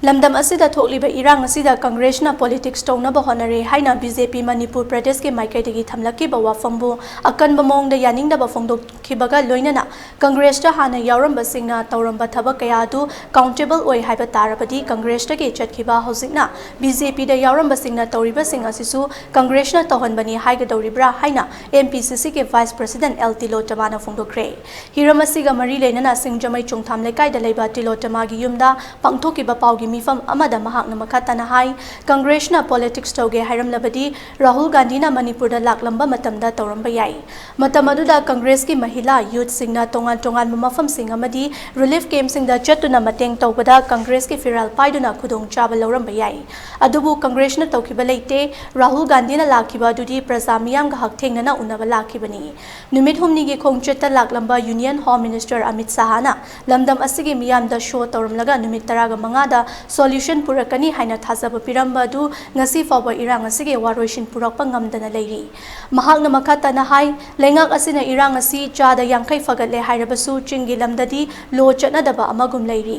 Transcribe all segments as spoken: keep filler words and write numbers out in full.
ꯂꯝꯗꯝ ꯑꯁꯤꯗ ꯊꯣꯛꯂꯤꯕ ꯏꯔꯥꯡ ꯑꯁꯤꯗ ꯀꯪꯒ꯭ꯔꯦꯁꯅ ꯄꯣꯂꯤꯇꯤꯛꯁ ꯇꯧꯅꯕ ꯍꯣꯠꯅꯔꯦ ꯍꯥꯏꯅ ꯕꯤ ꯖꯦ ꯄꯤ ꯃꯅꯤꯄꯨꯔ ꯄ꯭ꯔꯗꯦꯁꯀꯤ ꯃꯥꯏꯀꯩꯗꯒꯤ ꯊꯝꯂꯛꯈꯤꯕ ꯋꯥꯐꯝꯕꯨ ꯑꯀꯟꯕ ꯃꯑꯣꯡꯗ ꯌꯥꯅꯤꯡꯗꯕ ꯐꯣꯡꯗꯣꯛꯈꯤꯕꯒ ꯂꯣꯏꯅꯅ ꯀꯪꯒ꯭ꯔꯦꯁꯇ ꯍꯥꯟꯅ ꯌꯥꯎꯔꯝꯕꯁꯤꯡꯅ ꯇꯧꯔꯝꯕ ꯊꯕꯛ ꯀꯌꯥ ꯑꯗꯨ ꯀꯥꯎꯟꯇꯦꯕꯜ ꯑꯣꯏ ꯍꯥꯏꯕ ꯇꯥꯔꯕꯗꯤ ꯀꯪꯒ꯭ꯔꯦꯁꯇꯒꯤ ꯆꯠꯈꯤꯕ ꯍꯧꯖꯤꯛꯅ ꯕꯤ ꯖꯦ ꯄꯤꯗ ꯌꯥꯎꯔꯝꯕꯁꯤꯡꯅ ꯇꯧꯔꯤꯕꯁꯤꯡ ꯑꯁꯤꯁꯨ ꯀꯪꯒ꯭ꯔꯦꯁꯅ ꯇꯧꯍꯟꯕꯅꯤ ꯍꯥꯏꯒꯗꯧꯔꯤꯕ꯭ꯔꯥ ꯍꯥꯏꯅ ꯑꯦꯝ ꯄꯤ ꯁꯤ ꯁꯤꯒꯤ ꯚꯥꯏꯁ ꯄ꯭ꯔꯁꯤꯗꯦꯟ ꯑꯦꯜ ꯇꯤꯂꯣꯇꯃꯥꯅ ꯐꯣꯡꯗꯣꯛꯈ꯭ꯔꯦ꯫ ꯍꯤꯔꯝ ꯑꯁꯤꯒ ꯃꯔꯤ ꯂꯩꯅꯅ ꯁꯤꯡꯖꯃꯩ ꯆꯣꯡꯊꯥꯝ ꯂꯩꯀꯥꯏꯗ ꯂꯩꯕ ꯇꯤꯂꯣꯇꯃꯥꯒꯤ ꯌꯨꯝꯗ ꯄꯥꯡꯊꯣꯛꯈꯤꯕ ꯄꯥꯎꯒꯤ ꯃꯤꯐꯝ ꯑꯃꯗ ꯃꯍꯥꯛꯅ ꯃꯈꯥ ꯇꯥꯅ ꯍꯥꯏ, ꯀꯪꯒ꯭ꯔꯦꯁꯅ ꯄꯣꯂꯤꯇꯤꯛꯁ ꯇꯧꯒꯦ ꯍꯥꯏꯔꯝꯂꯕꯗꯤ ꯔꯥꯍꯨꯜ ꯒꯥꯟꯙꯤꯅ ꯃꯅꯤꯄꯨꯔꯗ ꯂꯥꯛꯂꯝꯕ ꯃꯇꯝꯗ ꯇꯧꯔꯝꯕ ꯌꯥꯏ꯫ ꯃꯇꯝ ꯑꯗꯨꯗ ꯀꯪꯒ꯭ꯔꯦꯁꯀꯤ ꯃꯍꯤꯂꯥ ꯌꯨꯠꯁꯤꯡꯅ ꯇꯣꯉꯥꯟ ꯇꯣꯉꯥꯟꯕ ꯃꯐꯝꯁꯤꯡ ꯑꯃꯗꯤ ꯔꯤꯂꯤꯐ ꯀꯦꯝꯞꯁꯤꯡꯗ ꯆꯠꯇꯨꯅ ꯃꯇꯦꯡ ꯇꯧꯕꯗ ꯀꯪꯒ꯭ꯔꯦꯁꯀꯤ ꯐꯤꯔꯥꯜ ꯄꯥꯏꯗꯨꯅ ꯈꯨꯗꯣꯡꯆꯥꯕ ꯂꯧꯔꯝꯕ ꯌꯥꯏ꯫ ꯑꯗꯨꯕꯨ ꯀꯪꯒ꯭ꯔꯦꯁꯅ ꯇꯧꯈꯤꯕ ꯂꯩꯇꯦ꯫ ꯔꯥꯍꯨꯜ ꯒꯥꯟꯙꯤꯅ ꯂꯥꯛꯈꯤꯕ ꯑꯗꯨꯗꯤ ꯄ꯭ꯔꯖꯥ ꯃꯤꯌꯥꯝꯒ ꯍꯛꯊꯦꯡꯅꯅ ꯎꯅꯕ ꯂꯥꯛꯈꯤꯕꯅꯤ꯫ ꯅꯨꯃꯤꯠ ꯍꯨꯝꯅꯤꯒꯤ ꯈꯣꯡꯆꯠꯇ ꯂꯥꯛꯂꯝꯕ ꯌꯨꯅꯤꯌꯟ ꯍꯣꯝ ꯃꯤꯅꯤꯁꯇꯔ ꯑꯃꯤꯠ ꯁꯥꯍꯅ ꯂꯝꯗꯝ ꯑꯁꯤꯒꯤ ꯃꯤꯌꯥꯝꯗ ꯁꯣ ꯇꯧꯔꯝꯂꯒ ꯅꯨꯃꯤꯠ ꯇꯔꯥꯒ ꯃꯉꯥꯗ ꯁꯣꯂ꯭ꯌꯨꯁꯟ ꯄꯨꯔꯛꯀꯅꯤ ꯍꯥꯏꯅ ꯊꯥꯖꯕ ꯄꯤꯔꯝꯕ ꯑꯗꯨ ꯉꯁꯤ ꯐꯥꯎꯕ ꯏꯔꯥꯡ ꯑꯁꯤꯒꯤ ꯋꯥꯔꯣꯏꯁꯤꯟ ꯄꯨꯔꯛꯄ ꯉꯝꯗꯅ ꯂꯩꯔꯤ꯫ ꯃꯍꯥꯛꯅ ꯃꯈꯥ ꯇꯥꯅ ꯍꯥꯏ, ꯂꯩꯉꯥꯛ ꯑꯁꯤꯅ ꯏꯔꯥꯡ ꯑꯁꯤ ꯆꯥꯗ ꯌꯥꯡꯈꯩ ꯐꯒꯠꯂꯦ ꯍꯥꯏꯔꯕꯁꯨ ꯆꯤꯡꯒꯤ ꯂꯝꯗꯗꯤ ꯂꯣ ꯆꯠꯅꯗꯕ ꯑꯃꯒꯨꯝ ꯂꯩꯔꯤ꯫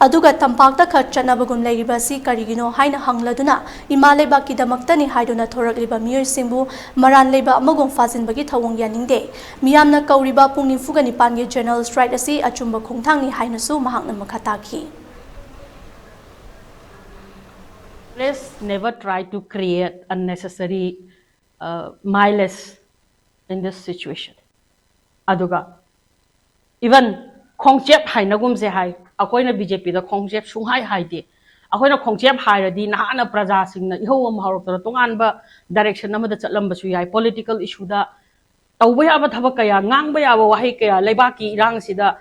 ꯑꯗꯨꯒ ꯇꯝꯄꯥꯛꯇ ꯈꯛ ꯆꯠꯅꯕꯒꯨꯝ ꯂꯩꯔꯤꯕ ꯑꯁꯤ ꯀꯔꯤꯒꯤꯅꯣ ꯍꯥꯏꯅ ꯍꯪꯂꯗꯨꯅ ꯏꯃꯥ ꯂꯩꯕꯥꯛꯀꯤꯗꯃꯛꯇꯅꯤ ꯍꯥꯏꯗꯨꯅ ꯊꯣꯔꯛꯂꯤꯕ ꯃꯤꯑꯣꯏꯁꯤꯡꯕꯨ ꯃꯔꯥꯟ ꯂꯩꯕ ꯑꯃꯒꯨꯝ ꯐꯥꯖꯤꯟꯕꯒꯤ ꯊꯧꯑꯣꯡ ꯌꯥꯅꯤꯡꯗꯦ꯫ ꯃꯤꯌꯥꯝꯅ ꯀꯧꯔꯤꯕ ꯄꯨꯡ ꯅꯤꯐꯨꯒ ꯅꯤꯄꯥꯟꯒꯤ ꯖꯦꯅꯔꯦꯜ ꯁ꯭ꯇ꯭ꯔꯥꯏꯛ ꯑꯁꯤ ꯑꯆꯨꯝꯕ ꯈꯣꯡꯊꯥꯡꯅꯤ ꯍꯥꯏꯅꯁꯨ ꯃꯍꯥꯛꯅ ꯃꯈꯥ ꯇꯥꯈꯤ꯫ Let's never try to create unnecessary uh, malice in this situation. ꯑꯗꯨꯒ even ꯈꯣꯡꯆꯦꯞ ꯍꯥꯏꯅꯒꯨꯝꯁꯦ ꯍꯥꯏ, ꯑꯩꯈꯣꯏꯅ ꯕꯤ ꯖꯦ ꯄꯤꯗ ꯈꯣꯡꯆꯦꯞ ꯁꯨꯡꯍꯥꯏ ꯍꯥꯏꯗꯦ꯫ ꯑꯩꯈꯣꯏꯅ ꯈꯣꯡꯆꯦꯞ ꯍꯥꯏꯔꯗꯤ ꯅꯍꯥꯟꯅ ꯄ꯭ꯔꯖꯥꯁꯤꯡꯅ ꯏꯍꯧ ꯑꯃ ꯍꯧꯔꯛꯇꯅ ꯇꯣꯉꯥꯟꯕ ꯗꯥꯏꯔꯦꯛꯁꯟ ꯑꯃꯗ ꯆꯠꯂꯝꯕꯁꯨ ꯌꯥꯏ꯫ ꯄꯣꯂꯤꯇꯤꯀꯦꯜ ꯏꯁꯨꯗ ꯇꯧꯕ ꯌꯥꯕ ꯊꯕꯛ ꯀꯌꯥ, ꯉꯥꯡꯕ ꯌꯥꯕ ꯋꯥꯍꯩ ꯀꯌꯥ, ꯂꯩꯕꯥꯛꯀꯤ ꯏꯔꯥꯡꯁꯤꯗ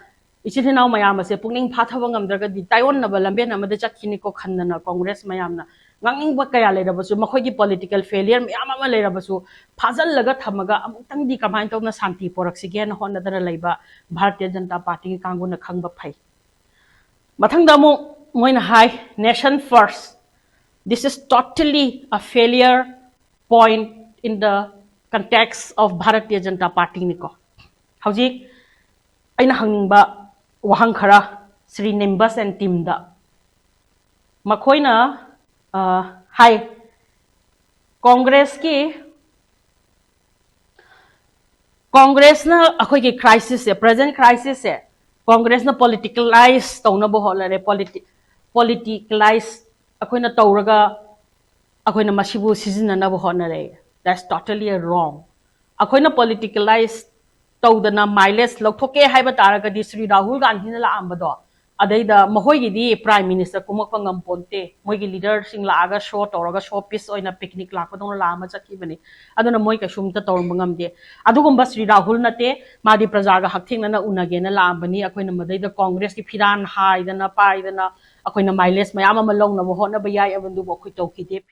ꯏꯆꯤꯜ ꯏꯅꯥꯎ ꯃꯌꯥꯝ ꯑꯁꯦ ꯄꯨꯛꯅꯤꯡ ꯐꯥꯊꯕ ꯉꯝꯗ꯭ꯔꯒꯗꯤ ꯇꯥꯏꯑꯣꯟꯅꯕ ꯂꯝꯕꯦꯟ ꯑꯃꯗ ꯆꯠꯈꯤꯅꯤꯀꯣ ꯈꯟꯗꯅ ꯀꯣꯡꯒ꯭ꯔꯦꯁ ꯃꯌꯥꯝꯅ ꯉꯥꯡꯅꯤꯡꯕ ꯀꯌꯥ ꯂꯩꯔꯕꯁꯨ, ꯃꯈꯣꯏꯒꯤ ꯄꯣꯂꯤꯇꯤꯀꯦꯜ ꯐꯦꯂꯤꯌꯔ ꯃꯌꯥꯝ ꯑꯃ ꯂꯩꯔꯕꯁꯨ, ꯐꯥꯖꯤꯜꯂꯒ ꯊꯝꯃꯒ ꯑꯃꯨꯛꯇꯪꯗꯤ ꯀꯃꯥꯏꯅ ꯇꯧꯅ ꯁꯥꯟꯇꯤ ꯄꯣꯔꯛꯁꯤꯒꯦꯅ ꯍꯣꯠꯅꯗꯅ ꯂꯩꯕ ꯚꯥꯔꯇꯤꯌ ꯖꯅꯇꯥ ꯄꯥꯔꯇꯤꯒꯤ ꯀꯥꯡꯕꯨꯅ ꯈꯪꯕ ꯐꯩ꯫ ꯃꯊꯪꯗ ꯑꯃꯨꯛ ꯃꯣꯏꯅ ꯍꯥꯏ, nation first, this is totally a failure point in the context of Bharatiya Janata Party ꯅꯤꯀꯣ꯫ ꯍꯧꯖꯤꯛ ꯑꯩꯅ ꯍꯪꯅꯤꯡꯕ ꯋꯥꯍꯪ ꯈꯔ ꯁ꯭ꯔꯤ ꯅꯤꯝꯕꯁ ꯑꯦꯟ ꯇꯤꯝꯗ, ꯃꯈꯣꯏꯅ ꯑ, ꯍꯥꯏ, ꯀꯣꯡꯒ꯭ꯔꯦꯁꯀꯤ ꯀꯣꯡꯒ꯭ꯔꯦꯁꯅ ꯑꯩꯈꯣꯏꯒꯤ crisis ꯁꯦ, present crisis ꯁꯦ ꯀꯣꯡꯒ꯭ꯔꯦꯁꯅ politicalize ꯇꯧꯅꯕ ꯍꯣꯠꯅꯔꯦ꯫ Politi- politicalize ꯑꯩꯈꯣꯏꯅ ꯇꯧꯔꯒ ꯑꯩꯈꯣꯏꯅ ꯃꯁꯤꯕꯨ ꯁꯤꯖꯤꯟꯅꯅꯕ ꯍꯣꯠꯅꯔꯦ꯫ That's totally wrong. ꯑꯩꯈꯣꯏꯅ politicalize ꯇꯧꯗꯅ mileage ꯂꯧꯊꯣꯛꯀꯦ ꯍꯥꯏꯕ ꯇꯥꯔꯒꯗꯤ ꯁ꯭ꯔꯤ ꯔꯥꯍꯨꯜ ꯒꯥꯟꯙꯤꯅ ꯂꯥꯛꯑꯝꯕꯗꯣ, ꯑꯗꯩꯗ ꯃꯈꯣꯏꯒꯤꯗꯤ prime minister ꯀꯨꯝꯃꯛꯄ ꯉꯝꯄꯣꯟꯇꯦ꯫ ꯃꯣꯏꯒꯤ leader ꯁꯤꯡ ꯂꯥꯛꯑꯒ show ꯇꯧꯔꯒ, show piece ꯑꯣꯏꯅ picnic ꯂꯥꯛꯄꯗꯧꯅ ꯂꯥꯛꯑꯝꯃ ꯆꯠꯈꯤꯕꯅꯤ꯫ ꯑꯗꯨꯅ ꯃꯣꯏ ꯀꯩꯁꯨꯝꯇ ꯇꯧꯔꯝꯕ ꯉꯝꯗꯦ꯫ ꯑꯗꯨꯒꯨꯝꯕ ꯁ꯭ꯔꯤ ꯔꯥꯍꯨꯜ ꯅꯠꯇꯦ꯫ ꯃꯥꯗꯤ ꯄ꯭ꯔꯖꯥꯒ ꯍꯛꯊꯦꯡꯅꯅ ꯎꯅꯒꯦꯅ ꯂꯥꯛꯑꯝꯕꯅꯤ꯫ ꯑꯩꯈꯣꯏꯅ ꯃꯗꯩꯗ ꯀꯣꯡꯒ꯭ꯔꯦꯁꯀꯤ ꯐꯤꯔꯥꯟ ꯍꯥꯏꯗꯅ ꯄꯥꯏꯗꯅ ꯑꯩꯈꯣꯏꯅ mileage ꯃꯌꯥꯝ ꯑꯃ ꯂꯧꯅꯕ ꯍꯣꯠꯅꯕ ꯌꯥꯏ, ꯑꯗꯨꯕꯨ ꯑꯩꯈꯣꯏ ꯇꯧꯈꯤꯗꯦ꯫